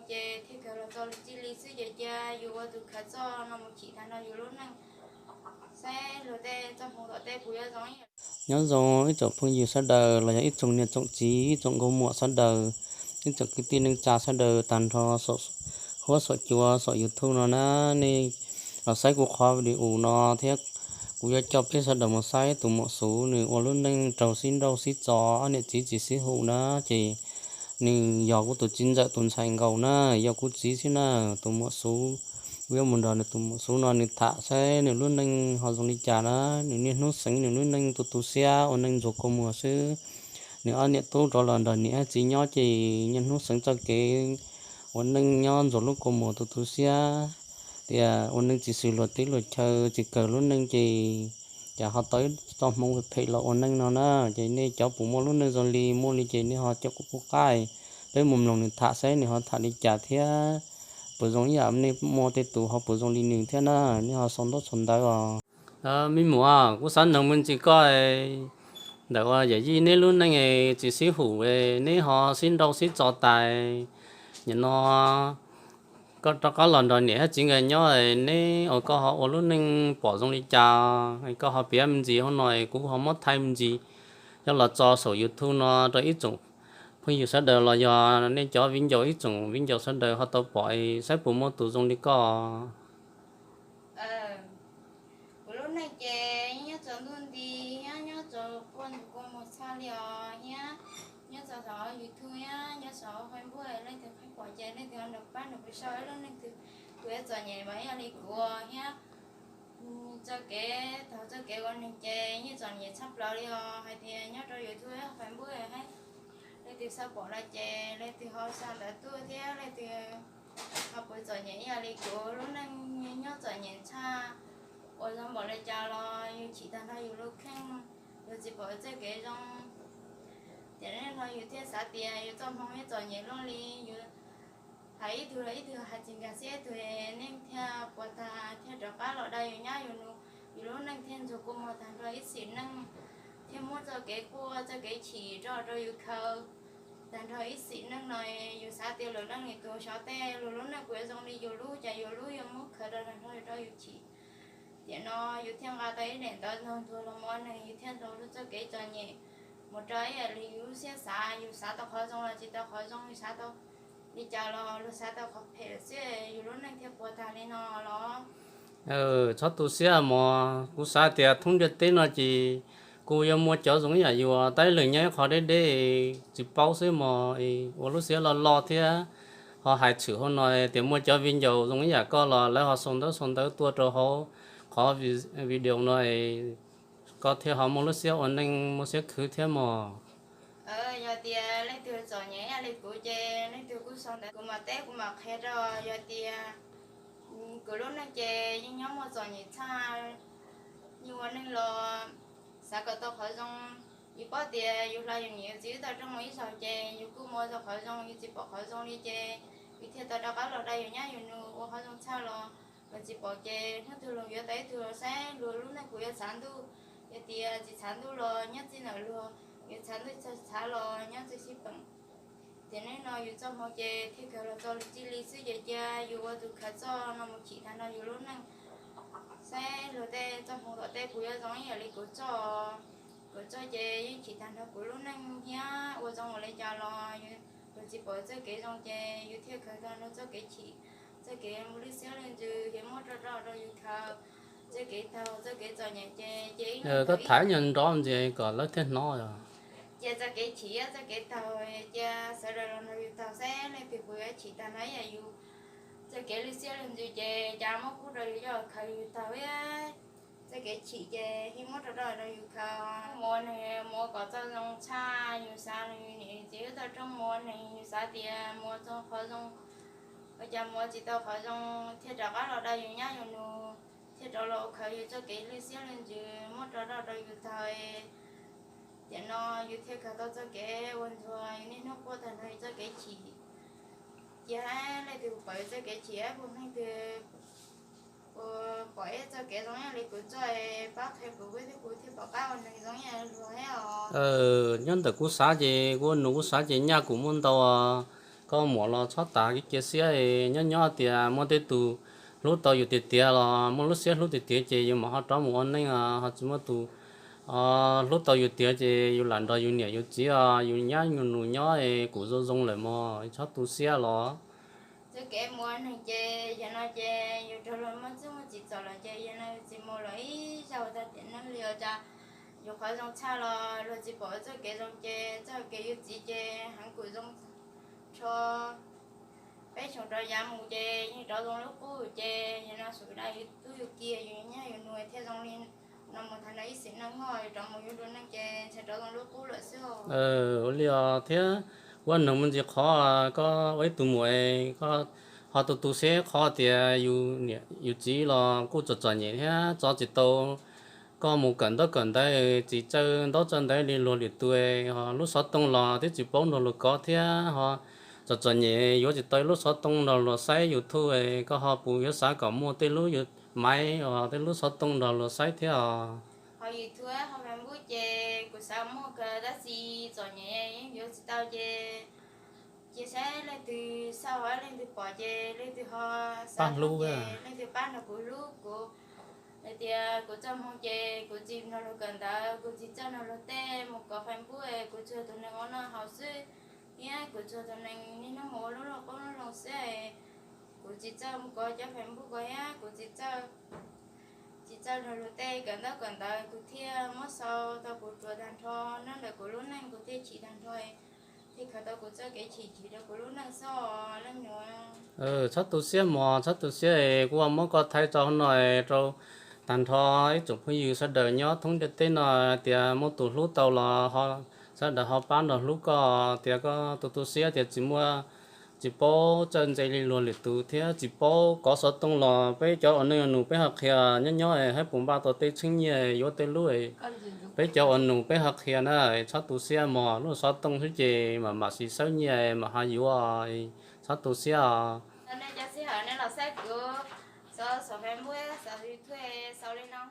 Ces thiaj khaws los txog li txij li xwb ces cia yus ua tus khaws txoj no mus chim tag nrho yus lub neej, saib luag tej txoj hmoo tom tej puas yuav zoo. Nyob zoo ib tsoom phooj ywg sawv daws los yog ib tsoom niam tsoom txiv, ib tsoom nkauj muam sawv daws, ib tsoom kwv tij neej tsa sawv daws tag nrho saum huab saum cua saum YouTube no na. Nej los saib kuv qhov video no thiab, kuv yuav coj peb sawv daws mus saib tus muam Xuv nws ua lub neej raug sib nrauj sib txo, ob niam txiv tsis sib haum na. Ces nws yog kuv tus txiv ntxawm tus ntxhais nkaus na, yog kuv txiv xwb na. Tus muam Xuv, kuv yuav mus nrog nws tus muam Xuv no nws tham saib nws lub neej ho zoo li cas na. Nws niaj hnub xeev nws lub neej tu tu siab ua neej ntsuag kua muag xwb. Nws ob niam tub rov los nrog niam txiv nyob ces niaj hnub xeev txoj kev ua neej nyob ntsuag lub kua muag tu tu siab, tias ua neej tsis xws luag teb luag chaw, tsis kawg lub neej ces cas ho tau ib txoj hmoo phem los ua neej no na. Ces nej cov puas muaj lub neej zoo li muaj li ces nej ho caum kuv pub qaib, peb mus mloog nws tham saib nws ho tham li cas thiab, puas zoo ib yam nej muaj tej tus ho puas zoo li nws thiab na. Nej ho sau ntaub sau ntawv os. Me muam, kuv xav noog me ntsis koj ntawm uas yawm yij neb lub neej tsis sib haum, neb ho sib nrauj sib txo tas, nim no koj rov qab los nrog niam thiab txiv nkawd nyob, neb uas koj ho ua lub neej pom zoo li cas, koj ho piav me ntsis hauv no kuv ho muab thaij me ntsis coj los tso saum YouTube no rau ib tsoom phooj ywg sawv daws los yog nej cov viv ncaus ib tsoom viv ncaus sawv daws ho tau pom saib puas muaj tus zoo li koj. Kuv lub neej ces nyob tsaus ntuj nti, nyob tsaus quaj ntsuag kua muag tshaj li os thiab. Nyob tsaus saum YouTube thiab nyob saum Facebook, leej twg qhib pom ces leej twg ho nrog pab nrog kuv sau ib lub neej twg, kuv yuav txom nyem mas ib yam li kuv thiab. Txoj kev taug txoj kev ua neeg ces yeej txom nyem tshaj plaws li os. Hais tias nyob rau YouTube Facebook thiab, leej twg xav pom no ces leej twg ho xa ntawv tuaj thiab leej twg ho puas txom nyem ib yam li kuv lub neej nyob txom nyem tshaj. Ua zoo npaum li cas los yus chim tag nrho yus lub kheej, yus tsis pom txoj kev zoo. Tiam neej no yus thiaj xav tias yus txoj hmoo yeej txom nyem luaj li, yus hais ib tug los ib tug hais tsis nkag siab ib tug, neej thiaj puas tag thiaj rov qab los dag yus nyab yus nus, yus lub neej thiaj ntsuag kua muag tag nrho ib sim neej, thiaj muab txoj kev quaj txoj kev chim rau rau yus khaws tag nrho ib sim neej no. Yus xav tias lwm leej lwm tus xyov tej luag lub neej puas yuav zoo li yus lub, cas yus lub yuav muab khaws rau tag nrho rau yus chim. Tiam no yus thiaj nqa tau ib daim ntawv ntog nthuav los mus ua neeg, yus thiaj tau lub txoj kev txom nyem mus rau ib yam li yus lub siab xav. Yus xav tau qhov zoo los tsis tau qhov zoo, yus xav tau li cas los luag xav tau qhov phem lawm xwb, yus lub neej thiaj puas tag li no los. Txhob tu siab mog, kuv xav tias thoob ntiaj teb no ces kuj yuav muaj cov zoo ib yam yus, tab sis lwm nyob ib qho deb deb tsis paub xwb mog, ua lub siab loj loj thiab ho hais tshwm hauv no tias muaj cov viv ncaus zoo ib yam koj los lawv ho sau ntaub sau ntawv tuaj rau hauv qhov video no, koj thiaj ho muaj lub siab ua neej muaj siab khwv thiab mog. Yog tias leej twg txom nyem ib yam li kuv ces leej twg kuj sau ntawv kuv mam teb kuv mam qhia rau. Yog tias kuv lub neej ces yeej nyob muaj txom nyem tshaj, yus ua neeg los xav kom tau qhov zoo. Yus paub tias yus hla yus niam yus txiv wb tau rooj mus ib zaug ces yus kuj mus ua tau qhov zoo, yus tsis pom qhov zoo li ces yus thiaj tau rov qab los dag yus nyab yus nus ua qhov zoo tshaj los. Luag tsis pom ces hnub twg luag yuav tau ib tug los saib luag lub neej puas yuav txhav ntuj. Yog tias tsis txhav ntuj los nyob txij ntawm luag, yuav txhav ntuj txhav los nyob txij sib peem. Tiam neej no yus txoj hmoo ces thiaj khaws los txog li txij li xwb ces cia yus ua tus khaws txoj no mus chim tag nrho yus lub neej, saib luag tej txoj hmoo tom tej puas yuav zoo ib yam li kuv txoj. Kuv txoj ces yeej chim tag nrho kuv lub neej thiab, ua zoo ua li cas los luag tsis pom txoj kev zoo ces yus thiaj khaws tag nrho txoj kev chim, txoj kev lwj siab lwj ntsws ces muab roj roj rau yus khaws. Txoj kev taug txoj kev txom nyem ces ces ib nyuag koj tham ib nyuag nrov ntxias kom lawv thiaj hnov. Cia txoj kev chim txoj kev taug, cia sawv daws los nrog yus taug saib leej twg puas yuav chim tag nrho ib yam yus. Txoj kev lwj siab lwj ntsws ces cas muab pub rau yus coj khaws yus taug thiab. Txoj kev chim ces yeej muab rau rau rau yus khaws. Mus ua neeg mus ua kom txoj zoo tshaj yus xav, yus niam yus txiv wb tau rooj mus ua neeg yus xav tias mus ua txoj qhov zoo, ua cas mus ua tsis tau qhov zoo thiaj rov qab los dag yus nyab yus nus, thiaj rov los ua khaws yus txoj kev lwj siab lwj ntsws muab rau rau rau yus taug. Tiam no yus thiaj khaws tau txoj kev ua ntxuag yus niaj hnub quaj tag nrho yus txoj kev chim. Cia leej twg pom yus txoj kev chim, puag neeg twg pom ib txoj kev zoo ib yam li kuv txoj, pab qhia kuv, kuv thiaj, kuv thiaj pom qab ua neeg zoo ib yam li luag thiab os. Nyob ntawm kuv xav ces kuv ua nus kuv xav ces nyaj kuv muaj ntau os. Koj muam los txhob tas kev cia siab, nyob nyob tias muaj tej tus hlub tau yus tiag tiag los muaj lub siab hlub tiag tiag ces yus mam ho rov mus ua neej, ho tsis muaj tus hlub tau yus tiag ces yus lam nrog yus niam yus txiv os, yus nyab yus nus nyob kuj zoo zoo lawm mog, txhob tu siab los. Txoj kev mus ua neeg ces yog no ces yus raug luag muaj txuj muaj txim txom lawm ces yog no yus tsis mus los ib zaug tag tiam neej li os. Cas yus qhov zoo tshaj los luag tsis pom txoj kev zoo ces txoj kev yus txiv ces heev kuj zoo nrho. Peb xyoo rov yav mus ces yeej rov zoo lub qub ces yog no sawv daws yus tub yus kiv yus nyab yus nus thiaj zoo li no mus tag nrho ib sim neej, yus rov mus yus dua neej ces ntshe rov zoo lub qub lawm xwb. Ua li os thiab, ua neeg me ntsis qhov koj ua ib tug muam, koj ho tu tu siab qhov tias yus txiv los kuj txom txom nyem thiab tso tsis tau koj mus kawm ntaub kawm ntawv, tsis txawj ntaub txawj ntawv li luag lwm tus, ho lub xov tooj los twb tsis paub nrog luag kov thiab ho txom txom nyem yuav tsis tau lub xov tooj nrog luag saib YouTube, koj ho puas yuav xav kom muaj tej lub maiv os tej lub xov tooj nrog luag saib thiab os? Ho YouTube ho Facebook ces kuv xav muaj kawg tab sis txom nyem yeej yuav tsis tau ces cia saib leej twg xauj leej twg pom ces leej twg ho xav hlub, leej twg pab nrog kuv hlub kuv. Hais tias kuv txoj hmoo ces kuv tsis nrog luag kawm ntawv, kuv tsis txawj nrog luag tej mus kov Facebook, kuv tsuas tus neeg ua noj haus xwb, thiab kuv tsuas tus neeg niaj hnub mus ua lub looj qoob lub loo xwb. Kuv tsis txawj mus kov cov Facebook ko thiab kuv tsis txawj nrog luag tej kawm ntaub kawm ntawv, kuv thiaj muab xaus tau kuv ruam tag nrho, nyob ntawm kuv lub neej kuv thiaj chim tag nrho, thiaj khaws tau kuv txoj kev chim chim rau kuv lub neej xwb leej nyuam. Txhob tu siab mog, txhob tu siab, kuv muab koj thaij tso no rau tag nrho ib tsoom phooj ywg sawv daws nyob thoob ntiaj teb no, tias muaj tus hlub tau los sawv daws ho pab nrog hlub koj, tias koj tu tu siab tias tsis muaj, tsis paub txawj ntse li luag lwm tus thiab tsis paub kov xov tooj los peb cov ua neej ua nus peb ho qhia nyob nyob hab puas npaj tau tej txheeb nyiaj yuav tej lub. Peb cov ua nus peb ho qhia na, txhob tu siab mog, lub xov tooj xwb ces mam mam sim xawb nyiaj mam ho yuav, txhob tu siab os. Nej cov sij hawm nej los saib kuv, xav xav Facebook xav YouTube xaus li no.